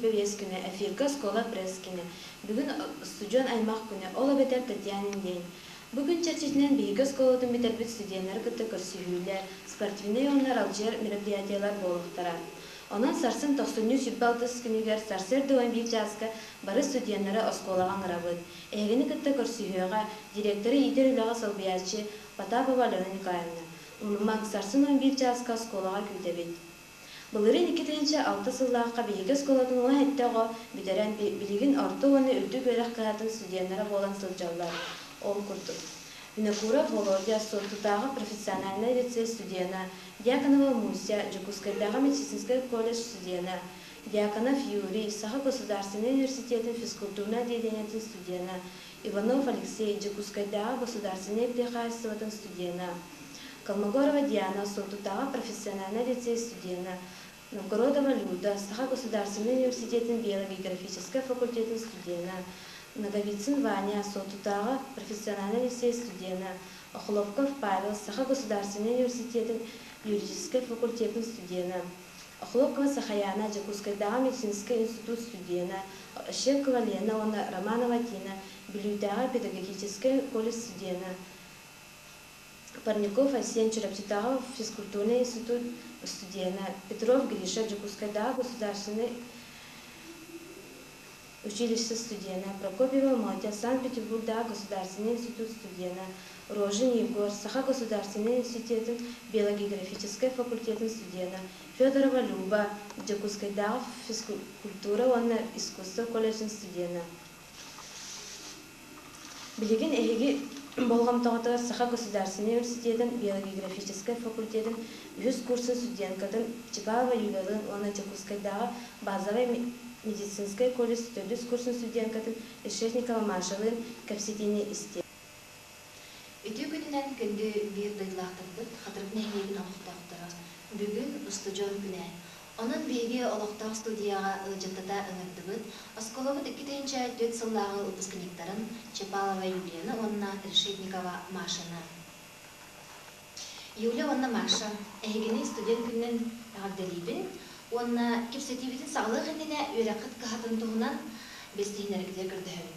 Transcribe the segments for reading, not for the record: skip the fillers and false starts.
25 күнэ, эфиргэ оскуола пресс-киинэ. Бүгүн устудьуон аймах күнэ, ол эбэтэр Татьянин день. Бу күн чэрчитинэн биһиги оскуолатын бүтэрбит студеннары кытта көрсүһүүлэр, спортивнай уонна аралдьыйар мероприятиелар буолуохтара. Онон сарсын тохсунньу 26 күнүгэр сарсыарда 11 чааска бары студеннары оскуолаҕа ыҥырабыт. Эһигини кытта көрсүһүөҕэ, директоры иитэр үлэҕэ солбуйааччы Потапова Алена Николаевна. Умнумаҥ, сарсын 11 чааска оскуолаҕа күүтэбит. Былырыын 2006 сыллаахха биһиги оскуолатын 17 оҕо бүтэрэн, билигин орто уонна үрдүк үөрэх кыһатын студеннара буолан сылдьаллар. Ол курдук, Винокуров Володя, Суоттутааҕы профессиональнай лицей студена, Дьяконова Муся, Дьокуускайдааҕы медицинскэй колледж студена, Дьяконов Юрий, Саха государственнай университетын физкультурнай отделениетын студена, Иванов Алексей, Дьокуускайдааҕы государственнай тыа хаһаайыстыбатын студена, Колмогорова Диана, Суоттутааҕы профессиональнай лицей студена, Новгородова Люда, Саха государственнай университетын биологографическай факультетын студена, Ноговицын Ваня, Суоттутааҕы профессиональнай лицей студена, Охлопков Павел, Саха государственнай университетын юридическай факультетын студена, Охлопкова Сахаяна, Дьокуускайдааҕы медицинскэй институт студена, Ощепкова Лена уонна Романова Тина, Бүлүүтээҕи педагогическай колледж студена, Парников Айсен, Чурапчытааҕы физкультурнай институт студена, Петров Гриша, Дьокуускайдааҕы государственнай училище студена, Прокопьева Мотя, Санкт-Петербургдааҕы государственнай институт студена, Рожин Егор, Саха государственнай университетын биологографическай факультетын студена, Федорова Люба, Дьокуускайдааҕы физкультура уонна искусство колледжын студена. Билигин эһиги болҕомтоҕутугар Саха государственнай университетын биологографическай факультетын үһүс курсун студенткатын Чапаева Юлялыын уонна Дьокуускайдааҕы базовай медицинскэй колледж төрдүс курсун студенткатын Решетникова Машалыын кэпсэтиини истиэ. Үтүө күнүнэн күндү биир дойдулаахтарбыт, Хатырык нэһилиэгин олохтоохторо! Бүгүн устудьуон күнэ. Онон биһиги олохтоох студияҕа ыалдьыттата ыҥырдыбыт оскуолабыт 2004 сыллааҕы выпускниктарын Чапалова Юлияны уонна Решетникова Машаны. Юля уонна Маша, эһигини студент күнүнэн эҕэрдэлиибин уонна кэпсэтиибитин саҕалыах иннинэ үөрэххит кыһатын туһунан билсиһиннэргитигэр көрдөһөбүн.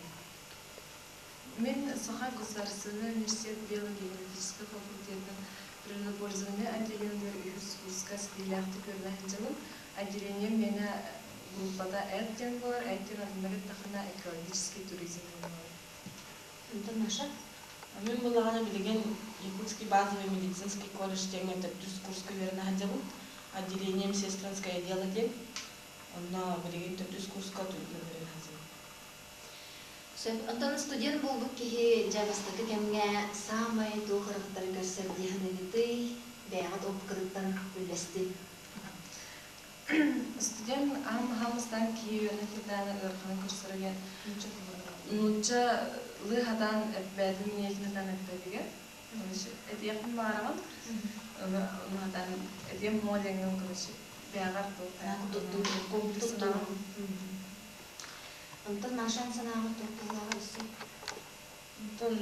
Мин Саха государственнай университет биологографическай факультетын природопользование отделениетыгар үһүс курска ситиһиилээхтик үөрэнэ сылдьабын. Отделением миэнэ группата ЭТ диэн буолар. ЭТ диэн атыннары эттэххинэ экологический туризм диэн буолар. Онтон Маша? Мин буллаҕына билигин Якутский базовый медицинский колледж диэҥҥэ төрдүс курска үөрэнэ сылдьабын. Отделением сестринское дело диэн. Онно билигин төрдүс курска үөрэнэ сылдьабын. Сөп. Оттон студент буолбут киһи дьэ бастакы кэмҥэ саамай туох ыарахаттары көрсөр дии саныыгытый? Бэйэҕит опыккытыттан үллэстиҥ. Студент аан хаамыстаан киһи үөрэнэ киирдэҕинэ ыараханы көрсөрүгэр нууччалыы сатаан эппээтин ийэтин сатаан эппэтигэр этиэхпин баҕараҕын ону сатаан этиэм һуо диэҥҥин короче бэйэҕэр туох Онтон Машан санааҕар туох туһалааҕа өссө? Онтон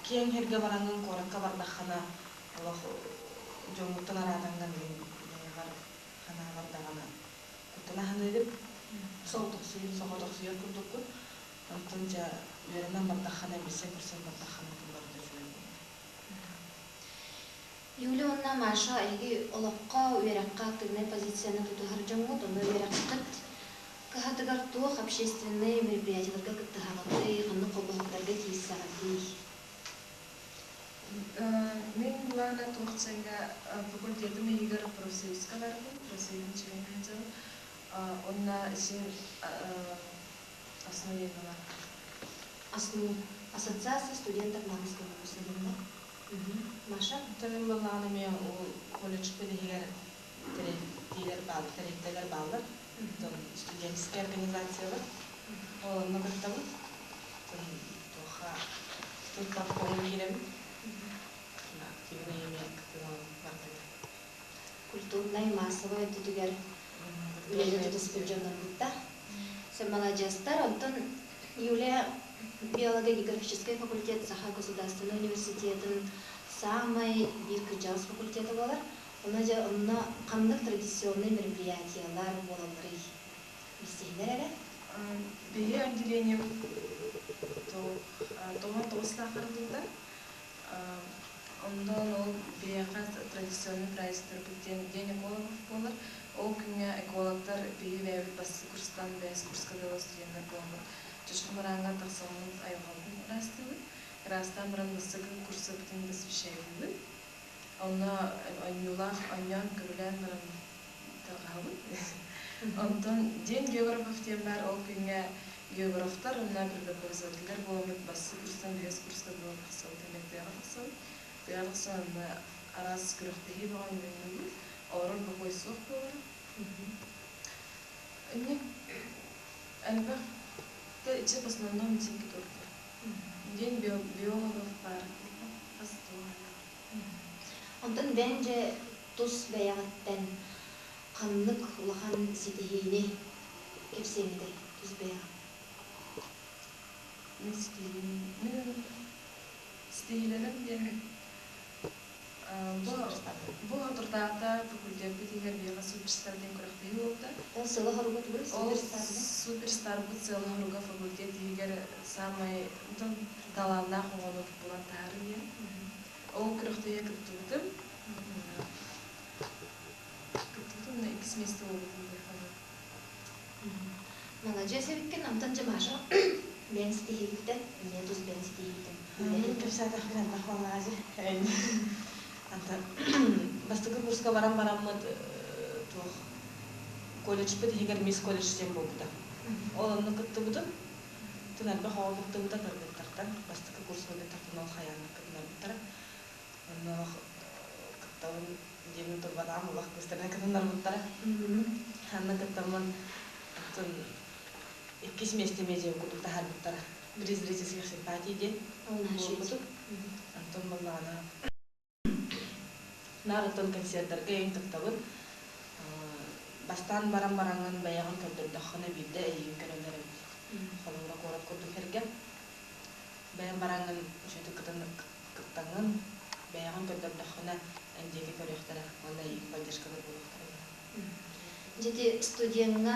киэҥ сиргэ бараҥҥын куоракка бардаххына олох дьоҥҥуттан араатаҥҥын мин бэйэҕэр ханаабар даҕаны куттана саныыгын. Соҕотохсуйар курдуккун. Онтон дьэ үөрэнэн бардаххына, билсэн-көрсөн бардаххына барыта үчүгэй буолар. Юля уонна Маша эһиги олоххо, үөрэххэ активнай позицияны тутуһар дьоҥҥут, онно үөрэххит кыһатыгар туох общественнай мероприятиеларга кыттыһаҕытый, ханнык холбоһуктарга киирсэҕитий? Мин былаана туох факультетым иһигэр профсоюзка барбын, профсоюзун чилиэнэ сылдьабын. Уонна син основа бар. АСНУ, Ассоциация студентов Намского вуза диэн Маша? Мин былаана эмиэ ол колледжпыт иһигэр тэрилтэлэр тэрилтэлэр бааллар. Студенческай организациялар. Ол онно кыттабыт. Туохха студпарткомҥа киирэбит. Активнай эмиэ кыттыган бардыбыт. Культурнай, массовай өттүтүгэр үлэни тутуспут дьоннорбут да. Сөп маладьыастар. Онтон Юлия биолого-географическай факультет Саха государственнай университетын саамай биир кырдьаҕас факультета буолар. Онно дьэ онно ханнык традиционнай мероприятиелар буолалларый? Билсиһинэр эрэ. Биһи отделением 99 саахарылыыта. Онтон ол биһиэхэ традиционный праздниктарбыт диэн День экологов буолар. Ол күҥҥэ экологтар биһи бэйэбит бастакы курстан бэһис курска дылы студеннар буоламмыт чочку мырааҥҥа тахсаммыт айылҕабытын ыраастыыбыт. Ыраастаан баран бастакы курсабытын посвящаемыбыт. Онно оонньуулаах оонньоон көрүлээн баран тарҕаһабыт. Онтон День географов диэн баар, ол күҥҥэ географтар уонна природопользователлэр буоламмыт бастакы курстан бэһис курска буолан тахсабыт, эмиэ тыаҕа тахсабыт. Тыаҕа тахсан онно араас күрэхтэһии бөҕө оонньуубут, олорор бокуой суох буолар. Инник элбэх ичи в основном дьиҥ турдур. День биологов баар хас Онтон бэйэҥ дьэ тус бэйэҕиттэн ханнык улахан ситиһиини кэпсиэҥ этэй тус бэйэҕин? Мин ситиһиим мин ситиһиилэрим диэн бу бу соторутааҕыта факультеппыт иһигэр биһиэхэ суперстар диэн күрэхтэһии буолбута. Ол сыала-соруга тугуй? Ол Суперстар диэн? суперстарбыт сыала-соруга факультет иһигэр саамай талааннаах оҕону булан таһаарыы диэн. Ол күрэхтэһиигэ кыттыбытым. Кыттыбытым уонна иккис миэстэ буолбутум диэххэ Маладьыас эбиккин, онтон дьэ Маша бэйэҥ ситиһиигиттэн, эмиэ тус бэйэҥ ситиһиигиттэн Мин кэпсээтэхпин элбэх буоллаҕа Антон бастакы курска баран бараммыт туох колледжпыт иһигэр мисс колледж диэн буолбута. Ол онно кыттыбытым. Тын элбэх оҕо кыттыбыта кыргыттартан. Бастакы курс кыргыттартан ол хайаанна кытынарбыттара. Онно кыттабын диэмин турбатаҕым улах кыыстарынан кытыннарбыттара. Анна кыттаммын оттон иккис миэстэ медиа курдук таһаарбыттара. Приз зрительских симпатий диэн буолбутум. Антон буоллаҕына наар оттон концерттарга эҥин кыттабын. Бастаан баран бараҥҥын бэйэҕин көрдөрдөххүнэ биирдэ эйигин көрөллөр эбит. Холобура куорат курдук эргэ. Бэйэм бараҥҥын үчүгэйдик кыттаҥҥын бэйэҕин көрдөрдөххүнэ эн диэки көрүөхтэрэ уонна эйигин поддержкалар буолуохтара диэн. Дьэ ити студеҥҥа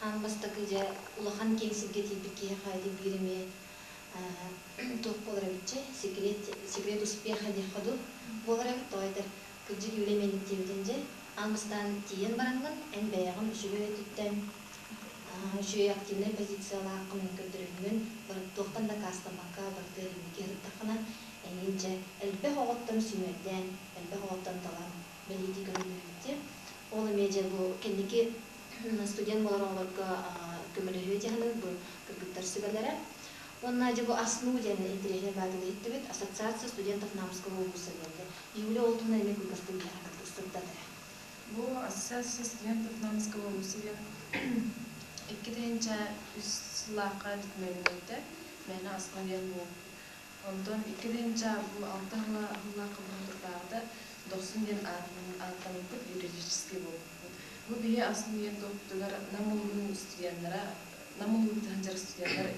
аан бастакы дьэ улахан киэҥ сиргэ тиийбит киһиэхэ ити биир эмиэ туох буолар эбитчи секрет секрет успеха диэххэ дуу буолар эбит тоҕо этэр кырдьык Юлия миэнник диэбитин дьэ аан бастаан тиийэн бараҥҥын эн бэйэҕин үчүгэй өттүттэн үчүгэй активнай позициялааххын көрдөрөҥҥүн туохтан да аккаастаммакка барытыгар инники сырыттаххына эйигин дьэ элбэх оҕоттон сүүмэрдээн элбэх оҕоттон талан бэлиэтии көрүллүбүттэ. Ол эмиэ дьэ бу кэнники студент буолар оҕолорго көмөлөһүө дьаһанын бу кыргыттар сүбэлэрэ. Уонна дьэ бу АСНУ диэн интэриэһинэй баатылы иһиттибит. Ассоциация студентов Намского вуза диэн. Юля ол туһунан эмиэ кылгастык биһиэхэ кыргыстырда эрэ. Бу Ассоциация студентов Намского вуза диэн 2003 сыллаахха бүтүннэриллибитэ. Мээнэ АСНУ диэн буолбут. Онтон 2006 сыллаахха турдааҕыта Дохсун диэн ааттаммыппыт юридический буолбуппут. Бу биһи АСНУ диэн туохпутугар Нам улууһун студеннара, Нам улууһун сылдьар студеннар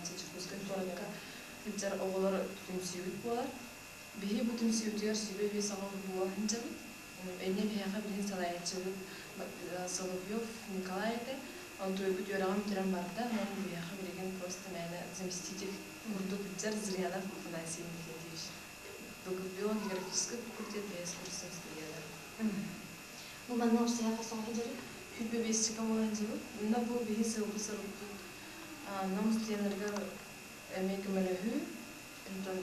Чечекускай куоракка сылдьар оҕолор түмсүүбүт буолар. Биһи бу түмсүүбүтүгэр сүбэ биэс оҕо буола сылдьабыт. Энньэ биһиэхэ билигин салайааччыбыт Соловьев Николай этэ. Онтуойбут үөрэҕин бүтэрэн барда, онон биһиэхэ билигин просто мээнэ заместитель курдук сылдьар Зырянов Афанасий Иннокентьевич. Биогеографическай факультет бэйэс курсун студена. Бу манна устуйаха соҕо дьарык? Хүрбэ биэсчикэ буолан дьыбыт. Онно бу биһи сылбы сорукпут нам студеннарга эмиэ көмөлөһүү, онтон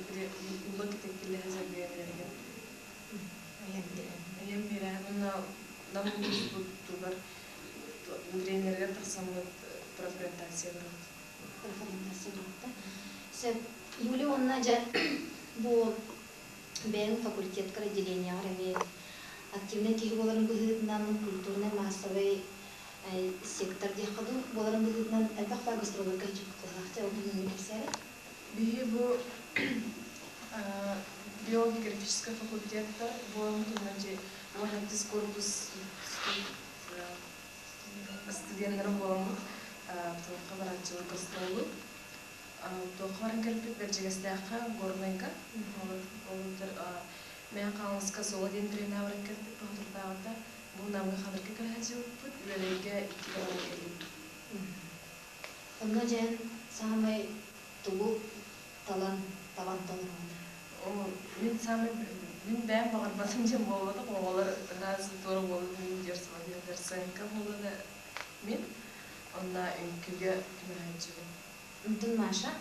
ула китеккилэһэ сэрбиэмилэригэр Эйэм биэрэ уонна нам улууспутугар тренеригэр тахсаммыт профориентация барабыт. Профориентация барабыт. Сөп. Юлия уонна дьэ бу бэйэҥ факультеткар отделениеҕар эмиэ активнай киһи буоларын быһыытынан культурнай массовай сектор диэххэ дуу буоларын быһыытынан элбэх баар гастролларга кыһалаах ол туһунан кэпсээрэ. Биһи бу биогеографическай факультетта буолан туһунан дьэ 12 корпус студеннара буоламмыт туохха барааччылар гастролу туохха баран кэлбит Бэрдьигэстээххэ Горнайга ол Мэҥэ Хаҥаласка Соло диэн тренерэ баран кэлбит баһылыктааҕыта бу Намҥа Ханырга кэлэ сылдьыбыппыт Үөдэйгэ иккитэ баран кэлбиппит. Онно дьэн саамай тугу талан, табан толоругун? Мин саамай мин бэйэм баҕарбатым диэн буолбатах, оҕолор раз туора буолан мин диэр сылдьаллар. Сценка буоллаҕына мин онно үҥкүүгэ көмөлөһөөччүбүн. Онтон Маша?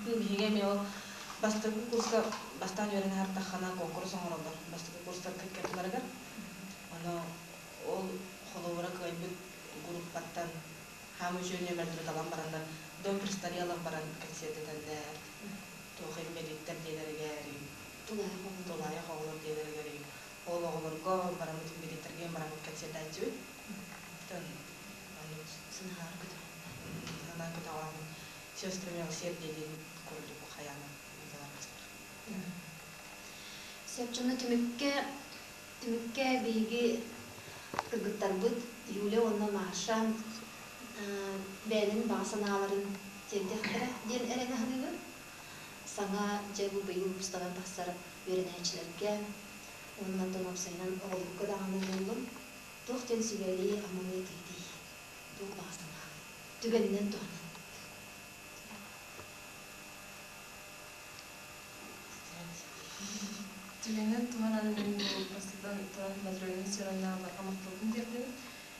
Биһиги эмиэ ол бастакы курска бастаан үөрэнэ сырыттаххына куонкурус оҥороллор бастакы курстарга кытталларыгар. Ону ол холобура кыайбыт группаттан хаамыы үчүгэй нүөмэрдэри талан бараннар дом престарелых баран кэнсиэрдэтэллэр, туох инбэлииттэр диэлэригэр, тулаайах оҕолор диэлэригэр ол оҕолорго бараммыт инбэлииттэргэ бараммыт кэнсиэрдээччибит. Оттон оннук Сынаһалар көтөҕөллөр. Санаа көтөҕөммүт сестры милосердия диэн курдук хайаан ыыталар. Сөп дьоно түмүккэ түмүккэ биһиги кыргыттарбыт Юля уонна Маша бэйэлэрин баҕа санааларын тиэрдиэхтэрэ диэн эрэнэ саныыбын. Саҥа дьэ бу быйыл выпустанан тахсар үөрэнээччилэргэ уонна уопсайынан оҕолорго даҕаны буоллун туох диэн сүбэлии, амалыы этигитий? Туох баҕа санаа? Түгэнинэн туһанан. Түгэнинэн туһанан мин бу бастатан туран Матрена Семеновна барҕа махталбын тиэрдэбин.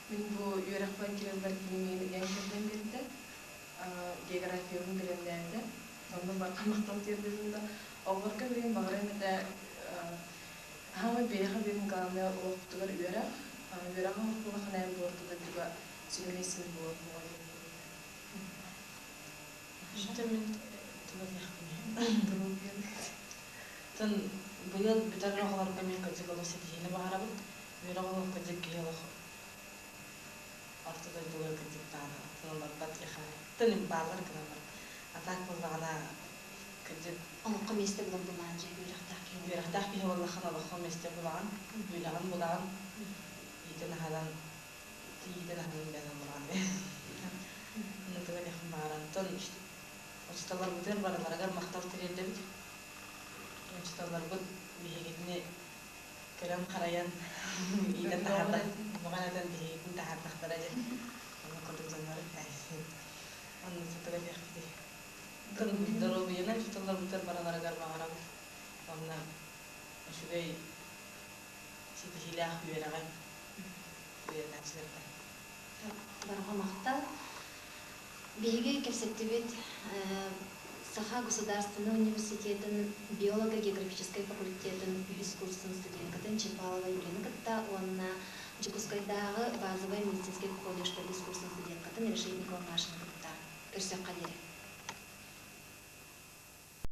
Мин бу үөрэхпэр киирэрбэр кини миигин ыйан кэрдэн биэрдэ, географиябын бэлэмнээтэ. Онно барҕа махтал тиэрдэбин да. Оҕолорго билигин баҕарыам этэ хаамай биһиэхэ билигин главное олохпутугар үөрэх. Үөрэҕи оҥорбатаххына эн бу орто дойдуга сүрүнэ син буолар буолуо диэн Мин тугу диэхпиний? Тын быйыл бүтэр оҕолорго мин кырдьык олох ситиһиини баҕарабын. Үөрэх олох кырдьык киһи олох орто дойдуга кырдьык даҕаны аттан диэхэ. Тын бааллар гынан баран. А так буоллаҕына кырдьык Олоххо миэстэ булан булаан дьэ үөрэхтээх киһи үөрэхтээх киһи буоллаххына олоххо миэстэ булаҕын, үлэҕин булаҕын, иитэн аһаран тиийдэн аһарын бэйэн олороҕун. Онно тугу диэхпин баҕаран. Тон учууталларбытыгар барыларыгар махтал тириэрдэбит. Учууталларбыт биһигитини көрөн-харайан иитэн таһаардах, мөҕөн этэн биһигитин таһаардахтара дьэ. Онно курдук дьоннор онно туга диэхпитий. Доруобуйанан учууталларбытыгар барыларыгар баҕарабыт. Уонна үчүгэй ситиһиилээх үөрэҕи үөрэнээччилэргэ. Барҕа махтал. Биһиги кэпсэттибит Саха государственнай университетын биолого-географическай факультетын үһүс курсун студенткатын Чепалова Юлияны кытта уонна Дьокуускайдааҕы базовай медицинскэй колледж төрдүс курсун студенткатын Решетникова Машаны кытта көрсөххө диэри.